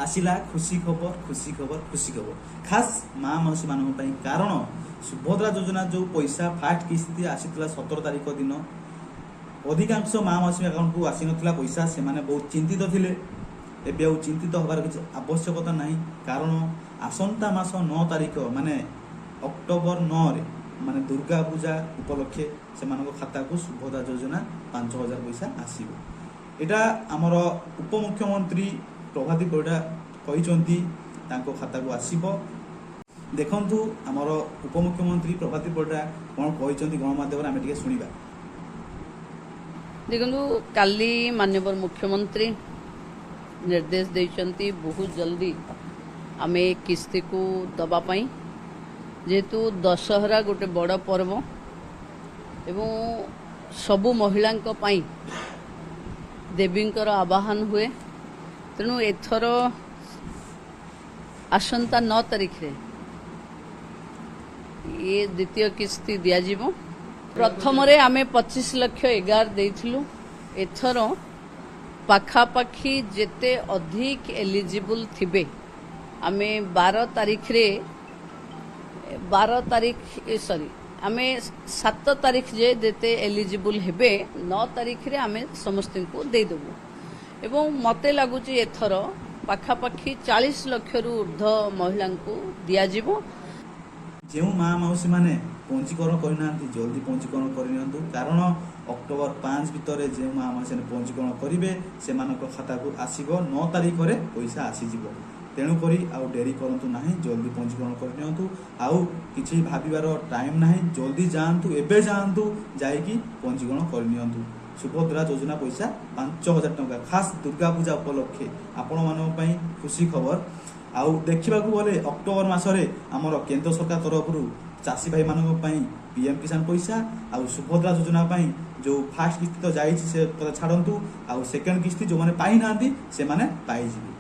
ଆସିଲା ଖୁସି ଖବର, ଖୁସି ଖବର, ଖୁସି ଖବର, ଖାସ୍ ମା ମାଉସୀମାନଙ୍କ ପାଇଁ। କାରଣ ସୁଭଦ୍ରା ଯୋଜନା ଯେଉଁ ପଇସା ଫାଷ୍ଟ କିସ୍ତି ଆସିଥିଲା 17 ତାରିଖ ଦିନ, ଅଧିକାଂଶ ମା ମାଉସୀ ଆକାଉଣ୍ଟକୁ ଆସିନଥିଲା ପଇସା। ସେମାନେ ବହୁତ ଚିନ୍ତିତ ଥିଲେ। ଏବେ ଆଉ ଚିନ୍ତିତ ହେବାର କିଛି ଆବଶ୍ୟକତା ନାହିଁ, କାରଣ ଆସନ୍ତା ମାସ 9 ତାରିଖ, ମାନେ ଅକ୍ଟୋବର 9ରେ, ମାନେ ଦୁର୍ଗା ପୂଜା ଉପଲକ୍ଷେ ସେମାନଙ୍କ ଖାତାକୁ ସୁଭଦ୍ରା ଯୋଜନା 5000 ପଇସା ଆସିବ। ଏଇଟା ଆମର ଉପମୁଖ୍ୟମନ୍ତ୍ରୀ ପ୍ରଭାତୀ ପରିଡ଼ା କହିଛନ୍ତି, ତାଙ୍କ ଖାତାକୁ ଆସିବ। ଦେଖନ୍ତୁ, ଆମର ଉପମୁଖ୍ୟମନ୍ତ୍ରୀ ପ୍ରଭାତୀ ପରିଡ଼ା କ'ଣ କହିଛନ୍ତି ଗଣମାଧ୍ୟମରେ, ଆମେ ଟିକେ ଶୁଣିବା। ଦେଖନ୍ତୁ, କାଲି ମାନ୍ୟବର ମୁଖ୍ୟମନ୍ତ୍ରୀ ନିର୍ଦ୍ଦେଶ ଦେଇଛନ୍ତି ବହୁତ ଜଲ୍ଦି ଆମେ ଏ କିସ୍ତିକୁ ଦେବା ପାଇଁ। ଯେହେତୁ ଦଶହରା ଗୋଟେ ବଡ଼ ପର୍ବ ଏବଂ ସବୁ ମହିଳାଙ୍କ ପାଇଁ ଦେବୀଙ୍କର ଆବାହନ ହୁଏ, ତେଣୁ ଏଥର ଆସନ୍ତା 9 ତାରିଖରେ ଇଏ ଦ୍ୱିତୀୟ କିସ୍ତି ଦିଆଯିବ। ପ୍ରଥମରେ ଆମେ 25 ଲକ୍ଷ 11 ଦେଇଥିଲୁ। ଏଥର ପାଖାପାଖି ଯେତେ ଅଧିକ ଏଲିଜିବୁଲ୍ ଥିବେ, ଆମେ 12 ତାରିଖରେ, 12 ତାରିଖ, ସରି, ଆମେ 7 ତାରିଖ ଯେ ଯେତେ ଏଲିଜିବୁଲ୍ ହେବେ, 9 ତାରିଖରେ ଆମେ ସମସ୍ତଙ୍କୁ ଦେଇଦେବୁ। ଏବଂ ମୋତେ ଲାଗୁଛି ଏଥର ପାଖାପାଖି 40 ଲକ୍ଷରୁ ଉର୍ଦ୍ଧ୍ୱ ମହିଳାଙ୍କୁ ଦିଆଯିବ। ଯେଉଁ ମା ମାଉସୀମାନେ ପଞ୍ଜୀକରଣ କରିନାହାନ୍ତି, ଜଲ୍ଦି ପଞ୍ଜୀକରଣ କରିନିଅନ୍ତୁ, କାରଣ ଅକ୍ଟୋବର 5 ଭିତରେ ଯେଉଁ ମା ମାଉସୀମାନେ ପଞ୍ଜୀକରଣ କରିବେ, ସେମାନଙ୍କ ଖାତାକୁ ଆସିବ, 9 ତାରିଖରେ ପଇସା ଆସିଯିବ। ତେଣୁକରି ଆଉ ଡେରି କରନ୍ତୁ ନାହିଁ, ଜଲ୍ଦି ପଞ୍ଜୀକରଣ କରିନିଅନ୍ତୁ। ଆଉ କିଛି ଭାବିବାର ଟାଇମ୍ ନାହିଁ। ଜଲ୍ଦି ଯାଆନ୍ତୁ, ଏବେ ଯାଆନ୍ତୁ, ଯାଇକି ପଞ୍ଜୀକରଣ କରିନିଅନ୍ତୁ। ସୁଭଦ୍ରା ଯୋଜନା ପଇସା 5000 ଟଙ୍କା, ଖାସ୍ ଦୁର୍ଗା ପୂଜା ଉପଲକ୍ଷେ ଆପଣମାନଙ୍କ ପାଇଁ ଖୁସି ଖବର। ଆଉ ଦେଖିବାକୁ ଗଲେ ଅକ୍ଟୋବର ମାସରେ ଆମର କେନ୍ଦ୍ର ସରକାର ତରଫରୁ ଚାଷୀ ଭାଇମାନଙ୍କ ପାଇଁ ପିଏମ୍ କିଷାନ ପଇସା ଆଉ ସୁଭଦ୍ରା ଯୋଜନା ପାଇଁ ଯେଉଁ ଫାଷ୍ଟ କିସ୍ତି ତ ଯାଇଛି, ସେ କଥା ଛାଡ଼ନ୍ତୁ, ଆଉ ସେକେଣ୍ଡ କିସ୍ତି ଯେଉଁମାନେ ପାଇନାହାନ୍ତି, ସେମାନେ ପାଇଯିବେ।